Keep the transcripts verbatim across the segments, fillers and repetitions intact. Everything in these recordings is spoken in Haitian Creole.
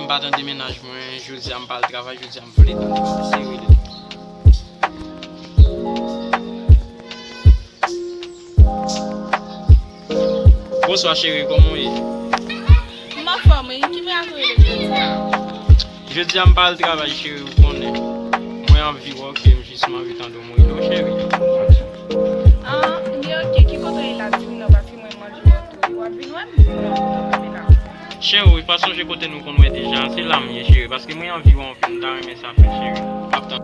Pa tande mennaj mwen, jodi a m pa al travay, jodi a m vle tande, se rele. Bonswa cheri, kòman w ye? M anfòm wi, ki bagay ou rele jodi a? Jodi a m pa al travay cheri, ou konnen. Mwen anvi wè w, ok, m jis m anvi tande w, m rele w cheri. Ah, li ok, ki kote w ye la, di m non, paske mwen m anvi wè w tou wi, w ap vin wè m, di m non, kote w kanpe la. Cheri, ou pa sonje kote nou konn wè deja, se la m ye cheri, paske mwen anvi wè w anpil, m ta renmen sa fèt cheri. M ap tann.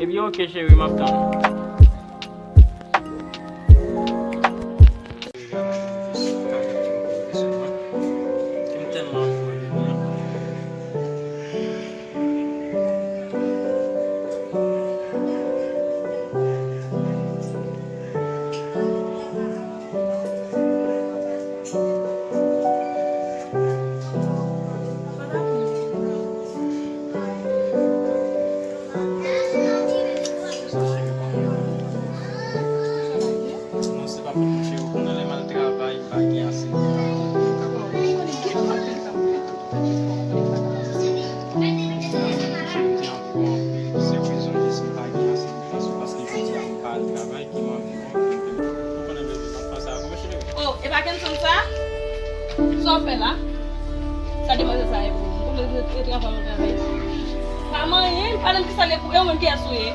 Ebyen ok cheri, m ap tann ou. Non, se pa pou mouche, ou konnen lè m al travay, pa gen ase. Cheri, m te anvi wè w anpil, se rezon jis m pa gen ase de tan, se paske jodi a m pa al travay ki m anvi wè w anpil. Ou konnen, baby, m ap panse avè w, cheri. Oh, e pa Kenson sa? Sa w fè la? Sa demwazèl sa ye pou ou? M konnen se travay ou travay. Pa manyen, pa nan ki sa l ye pou ou, e ou menm kiyès ou ye?